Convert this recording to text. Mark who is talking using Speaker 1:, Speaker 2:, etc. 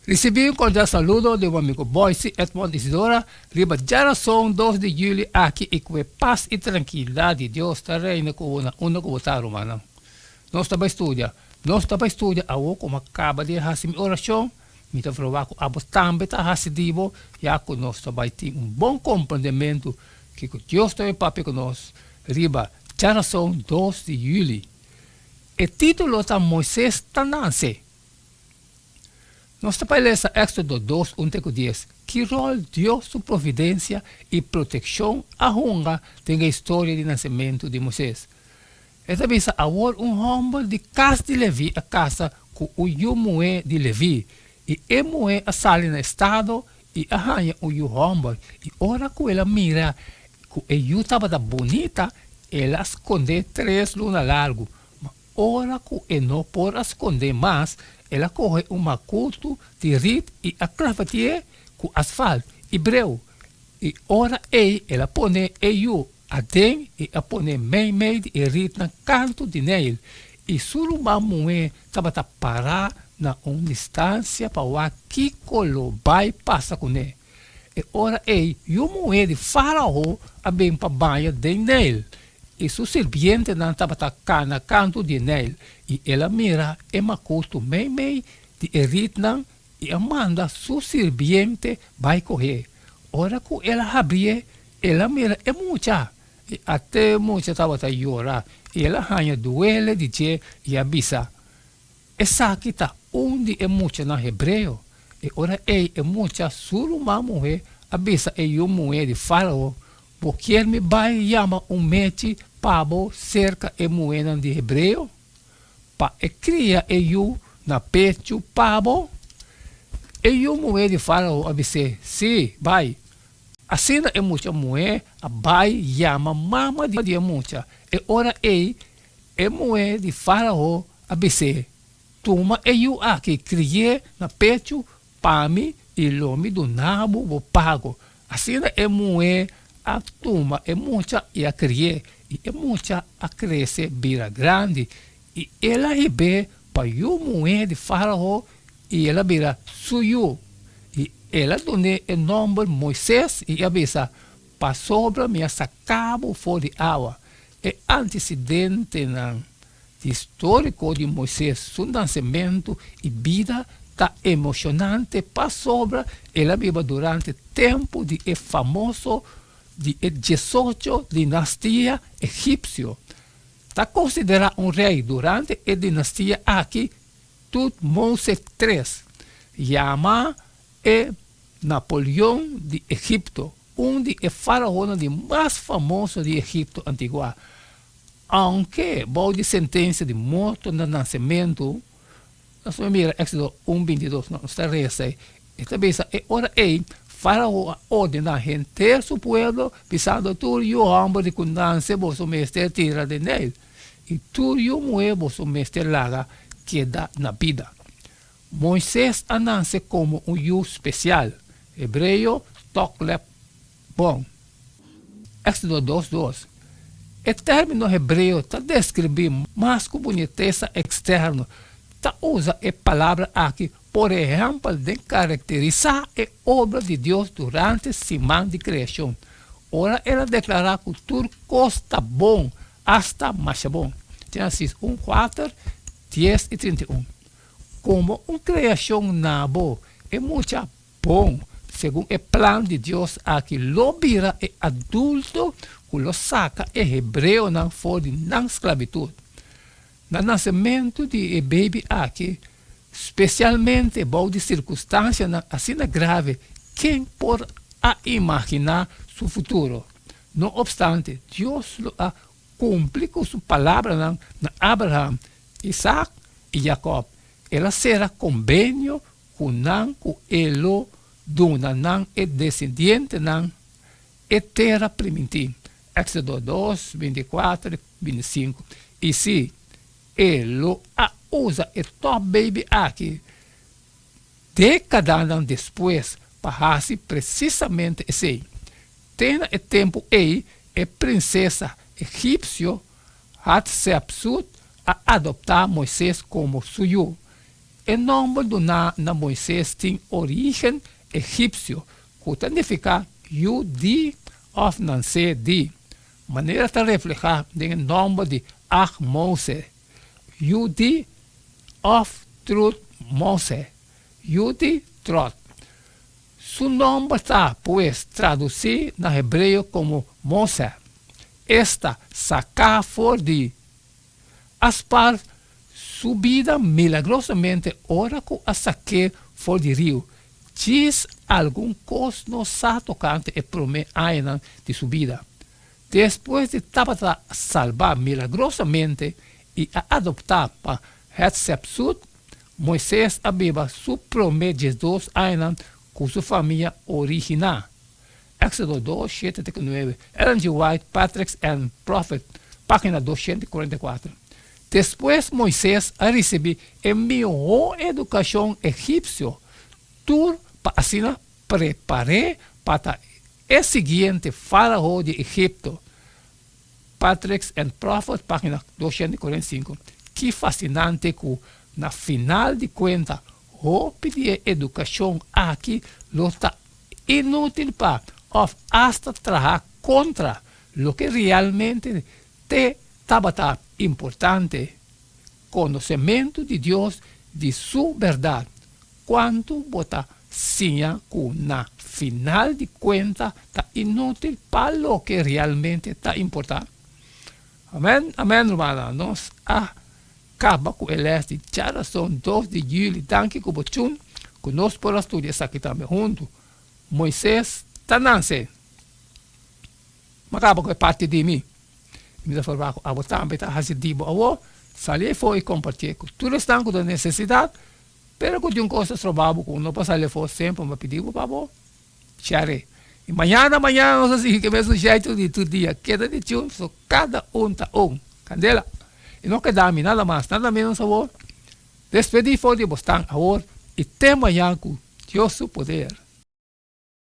Speaker 1: Risibí un kordial saludo di bo amigo Boyce Edmond Isidora riba djarason dos di juli aki i ku e pas i trankilidat di Dios ta reina ku bo na unda ku bo ta rumannan. Nos ta bai studia. Nos ta bai studia awo ku mi a kaba di hasi mi orashon. Mi ta proba ku abo tambe ta hasi di bo ya ku nos ta bai tin un bon komprendementu kiko Dios ta bai papia ku nos riba djarason dos di juli. E título ta Moises ta nanse. Nos ta bai lesa Éxodo dos, un te ku dies. Ki ròl Dios su providensia i protekshon a hunga den e historia di nasementu di Moises? E ta bisa, Awor un hòmber di kas di Leví a kasa ku un yu muhé di Leví, i e muhé a sali na estado i a haña un yu hòmber, i ora ku el a mira ku e yu tabata bunita, el a skond'é tres luna largu. Ma ora ku e no por a skond'é mas, el a kohe un makutu di rit i a klafatié ku asfalt i breu, i ora ei el a pone e yu aden i a pone meimei di e ritnan kantu di Neil, i su ruman muhé tabata pará na un distansia pa wak kiko lo bai pasa kuné. E ora ei yu muhé di Fárao a bin pa baña den Neil, i su sirbientenan tabata kana kantu di Neil, i el a mira e makutu meimei di e ritnan i a manda su sirbiente bai kohé. Ora ku el a habrié, el a mira e mucha, i ate e mucha tabata yora, i el a haña duele di dje i a bisa, Esaki ta un di e muchanan hebreo. E ora ei e mucha su ruman muhé a bisa e yu muhé di Fárao, Bo kier mi bai yama un mechi pa bo serka e muhénan di hebreo, pa e kria e yu na pechu pa bo? E yu muhé di Fárao a bis'é, Sí, bai. Asina e mucha muhé a bai yama mama di e mucha. E ora ei e muhé di Fárao a bis'é, Tuma e yu aki, kri'é na pechu pa mi i lo mi duna bo bo pago. Asina e muhé a tuma e mucha i a kri'é, i e mucha a krese bira grandi, i el a hib'é pa yu muhé di Fárao i el a bira su yu. I el a dun'é e nòmber Moises i a bisa, Pasobra mi a saka bo for di awa. E antesidentenan históriko di Moises su nasementu i bida ta emoshonante pasobra el a biba durante tempu di e famoso di e diesocho dinastia egipsio. Ta konsiderá un rei durante e dinastia aki Tutmose tres, yama e Napoleon di Egipto, un di e faraonnan di mas famoso di Egipto antiguá. Aunke bou di sentensia di morto na nasementu, nos ta mira Éxodo un bintidos, nos ta resa ei, e ta bisa, E ora ei Fárao a ordená henter su pueblo, bisando, Tur yu hòmber di ku nanse boso mester tira den Neil, i tur yu muhé boso mester laga keda na bida. Moises a nanse komo un yu spesial, hebreo, toklep bon. Éxodo dos dos. E término hebreo ta deskribí mas ku bunitesa eksterno. Ta usa e palabra aki por ehèmpel den karakterisá e obra di Dios durante siman di kreashon, ora el a deklará ku tur kos ta bon, asta masha bon. Génesis un, kuater, dies i 31. Komo un kreashon na bo, e mucha Bon, segun e plan di Dios aki lo bira e adulto ku lo saka e hebreonan for di nan sklabitut. Na nasementu di e beibi aki, spesialmente bou di sirkunstansianan asina grave, ken por a imaginá su futuro? No opstante, Dios lo a kumpli ku su palabranan na Abraham, Isak i Jakòb. El a sera kombenio ku nan ku e lo duna nan e desendientenan e tera primintí. Éxodo dos, bintikuater i bintisinku. I sí, e lo a usa e tòp beibi aki dékadanan despues pa hasi presisamente esei. Te na e tempu ei, e prinsesa egipsio Hatshepsut a adoptá Moises komo su yu. E nòmber duná na Moises tin orígen egipsio ku ta nifiká yu di òf nansé di, manera ta reflehá den e nòmber di Ahmose, yu di, òf Trutmose, yu di Trot. Su nòmber ta, pues, tradusí na hebreo komo Mosè, esta, saká for di. A spar su bida milagrosamente ora ku a sak'é for di riu. Djis algun kos nos sa tokante e promé añanan di su bida. Despues di tabata salbá milagrosamente i a adoptá pa Hatshepsut, Moises a biba su promé diesdos añanan ku su famia originá. Éxodo dos, shete te ku nuebe, Ellen G. White, Patriarchs and Prophets, página 244. Despues Moises a risibí e mihó edukashon egipsio tur pa asina prepar'é pa ta e siguiente fárao di Egipto. Patriarchs and Prophets, página 245. Ki fasinante ku na final di kuenta hopi di e edukashon aki lo ta inútil pa òf asta traha kontra loke realmente te tabata importante, konosementu di Dios di su bèrdat. Kuantu bo ta siña ku na final di kuenta ta inútil pa loke realmente ta importá? Amèn, amèn rumannan, nos a kaba ku e lès di djarason dos di yüli. Danki ku bo tjun ku nos por a studia esaki tambe huntu. Moises ta nanse. M'a kaba ku e parti di mi. Mi ta forma ku abo tambe ta hasi di bo awor. Sali afó i kompartié ku tur esnan ku ta nesesidat, pero ku tin un kos ta stroba bo ku no por sali afó semper mi a pidi bo pa bo share. I mañana mañana nos a sigui ku e mesun sheitu di tur dia. Keda di tjun pasobra kada un ta un kandela. I no keda mi nada mas nada menos awor. Despedí for di bo stan awor i te mañan ku Dios su poder.